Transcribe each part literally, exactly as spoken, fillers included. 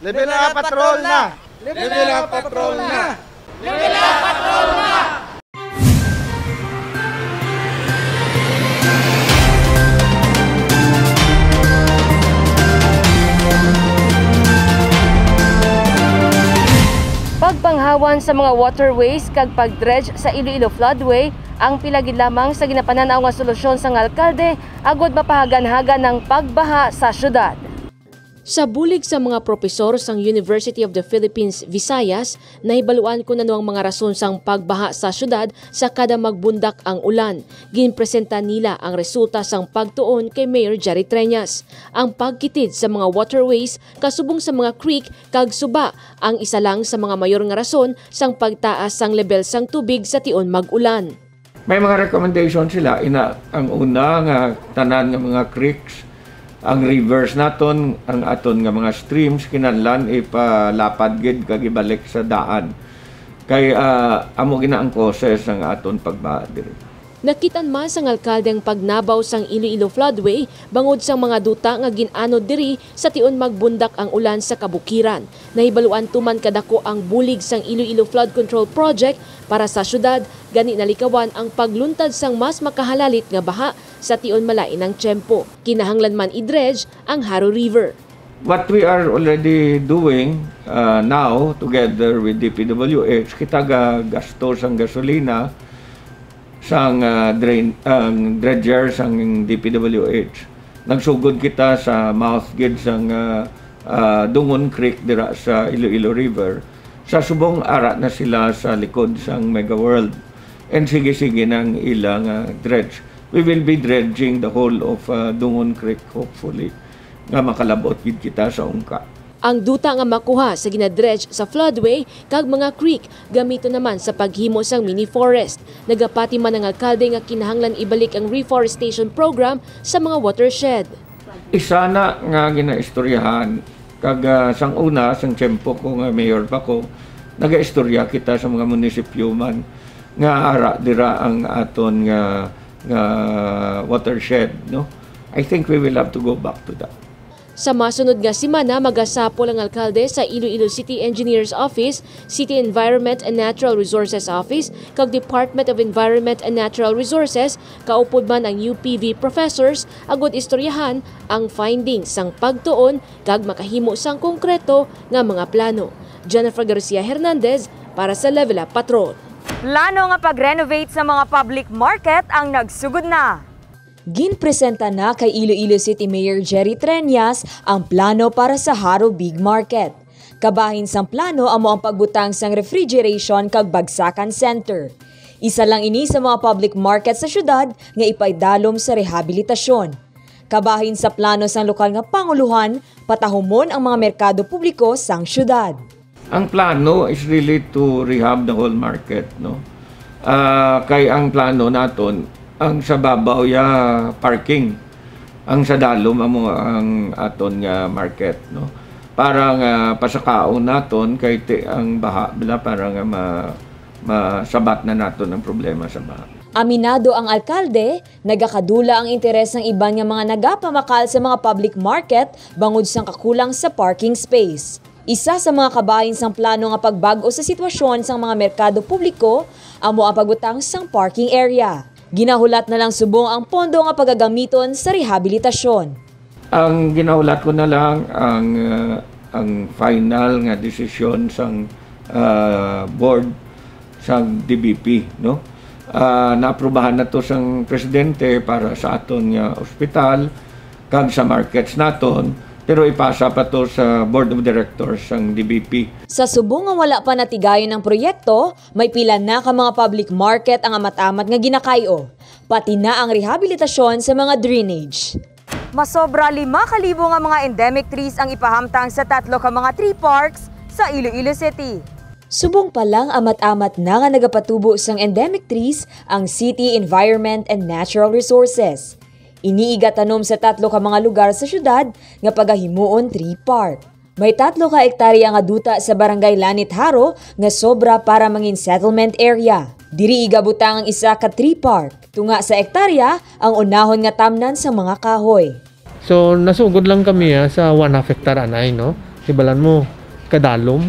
Level up, patrol na! Level up, patrol na! Pagpanghawan sa mga waterways kag pag-dredge sa Iloilo Floodway ang pila gid lamang sa ginapanan-aw nga solusyon sang alkalde agud mapahaganhagan ang pagbaha sa syudad. Sa bulig sa mga propesor sang University of the Philippines Visayas, nahibaluan kon ano ang mga rason sang pagbaha sa syudad sa kada magbundak ang ulan. Ginpresenta nila ang resulta sang pagtuon kay Mayor Jerry Treñas. Ang pagkitid sa mga waterways kasubong sa mga creek kag suba ang isa lang sa mga mayor nga rason sang pagtaas sang lebel sang tubig sa tion mag-ulan. May mga recommendation sila, ina, ang una nga tanan nga mga creeks, ang rivers naton, ang aton nga mga streams, kinahanglan ipalapad gid kag ibalik sa daan. Kay ah, amo gina ang causes ang aton pagbaha diri. Nakit-an man sang alkalde ang pagnabaw sang Iloilo Floodway bangod sang mga duta nga gin-anod diri sa tion magbundak ang ulan sa kabukiran. Nahibaluan tuman kadako ang bulig sang Iloilo Flood Control Project para sa syudad, gani nalikawan ang pagluntad sang mas makahalalit nga baha sa tion malain ang tiyempo. Kinahanglan man i-dredge ang Jaro River. What we are already doing uh, now together with D P W H, kita ga gasto sang gasolina sang uh, drain ang dredger sang D P W H. Nagsugod kita sa mouth gid sang uh, uh, Dungon Creek dira sa Iloilo River. Sa subong ara na sila sa likod sang Mega World. And sige-sige nang ilang uh, dredge. We will be dredging the whole of uh, Dungon Creek hopefully nga makalabot gid kita sa ungka. Ang duta nga makuha sa ginadredge sa floodway kag mga creek gamiton naman sa paghimo sang mini forest. Nagapati man ang alkalde nga kinahanglan ibalik ang reforestation program sa mga watershed. Isa na nga ginaistoryahan kag ah, sang una sang tiyempo ko nga mayor pa ko, nagaistorya kita sa mga munisipyo man nga ara dira ang aton nga nga watershed, no? I think we will have to go back to that. Sa masunod nga semana, magasapol ang alkalde sa Iloilo City Engineers Office, City Environment and Natural Resources Office, kag Department of Environment and Natural Resources, kaupod man ang U P V professors, agud istoryahan ang findings sang pagtuon kag makahimo sang konkreto nga mga plano. Jennifer Garcia Hernandez para sa Level Up Patrol. Plano nga pag-renovate sa mga public market ang nagsugod na. Ginpresenta na kay Iloilo City Mayor Jerry Treñas ang plano para sa Jaro Big Market. Kabahin sang plano amo ang pagbutang sang refrigeration kag bagsakan center. Isa lang ini sa mga public market sa syudad nga ipaidalom sa rehabilitasyon. Kabahin sa plano sang lokal nga pangulohan, patahumon ang mga merkado publiko sang syudad. Ang plano is really to rehab the whole market, no? Ah, kay ang plano naton, ang sa babaw ya parking, ang sa dalom amo ang aton nga market, no? Para nga pasakaon naton kay ti, ang baha bala para nga ma, masabat na naton ang problema sa baha. Aminado ang alkalde, nagakadula ang interes sang iban nga mga nagapamakal sa mga public market bangod sang kakulang sa parking space. Isa sa mga kabahin sang plano nga pagbag-o sa sitwasyon sang mga merkado publiko amo ang pagbutang sang parking area. Ginahulat na lang subong ang pondo nga pagagamiton sa rehabilitasyon. Ang ginahulat ko na lang ang ah, ang final nga desisyon sang ah, board sang D B P, no? Ah, naaprubahan na to sang presidente para sa aton nga ospital kag sa markets naton, pero ipasa pa to sa board of directors sang D B P. Sa subong nga wala pa natigayon ang proyekto, may pila na ka mga public market ang amat-amat nga ginakay-o, pati na ang rehabilitasyon sa mga drainage. Masobra lima ka libo nga mga endemic trees ang ipahamtang sa tatlo ka mga tree parks sa Iloilo City. Subong pa lang amat-amat na nga nagapatubo sang endemic trees ang City Environment and Natural Resources. Ini igatanom sa tatlo ka mga lugar sa syudad nga pagahimuon tree park. May tatlo ka ektarya nga duta sa Barangay Lanit Jaro nga sobra para mangin settlement area. Diri igabutang ang isa ka tree park. Tunga sa ektarya ang unahon nga tamnan sang mga kahoy. So nasugod lang kami ah, sa one half hectare anay, no? Sibalan mo, kadalom.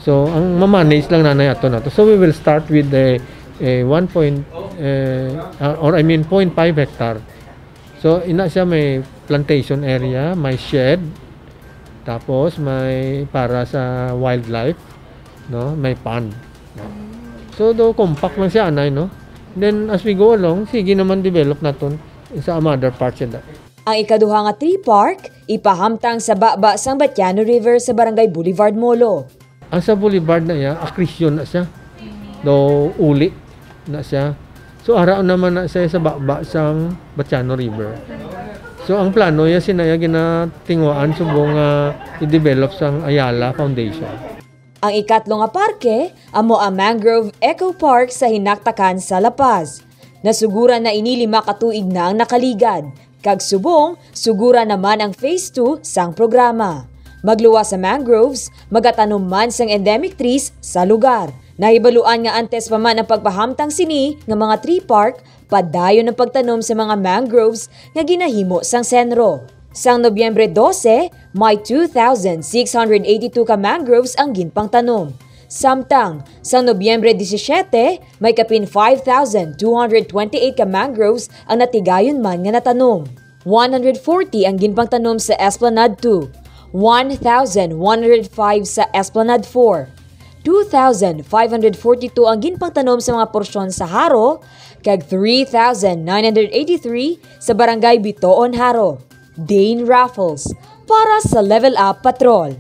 So, ang mamanage lang nanay ato nato. So, we will start with a, a one point, eh, uh, or I mean, point five hectare. So, ina siya may plantation area, may shed, tapos may para sa wildlife, no? May pond. So, do compact lang siya, anay, no? Then, as we go along, sige naman develop naton sa other parts and that. Ang ikaduha nga tree park ipahamtang sa baba sang Batiano River sa Barangay Boulevard, Molo. Ang sa Boulevard na iya, accretion na siya. Do uli na siya. So, ara naman na siya sa baba sang Batiano River. So, ang plano iya sinaya ginatinguhaan subong nga i-develop sang Ayala Foundation. Ang ikatlo nga parke amo ang Mangrove Eco Park sa Hinaktakan sa La Paz. Nasuguran na ini lima ka tuig na ang nakaligad, kag subong suguran naman ang phase two sang programa. Magluwas sa mangroves, magatanom man sang endemic trees sa lugar. Nahibaluan nga antes pa man ang pagpahamtang sini nga mga tree park, padayon ang pagtanom sa mga mangroves nga ginahimo sang senro. Sang Nobyembre dose, may two thousand six hundred eighty-two ka mangroves ang ginpangtanom. Samtang, sang Nobyembre disisiete, may kapin five thousand two hundred twenty-eight ka mangroves ang natigayon man nga natanom. One hundred forty ang ginpangtanom sa Esplanade two, one thousand one hundred five sa Esplanade four, two thousand five hundred forty-two ang ginpangtanom sa mga porsyon sa Jaro, kag three thousand nine hundred eighty-three sa Barangay Bitoon, Jaro. Dane Raffles, para sa Level Up Patrol.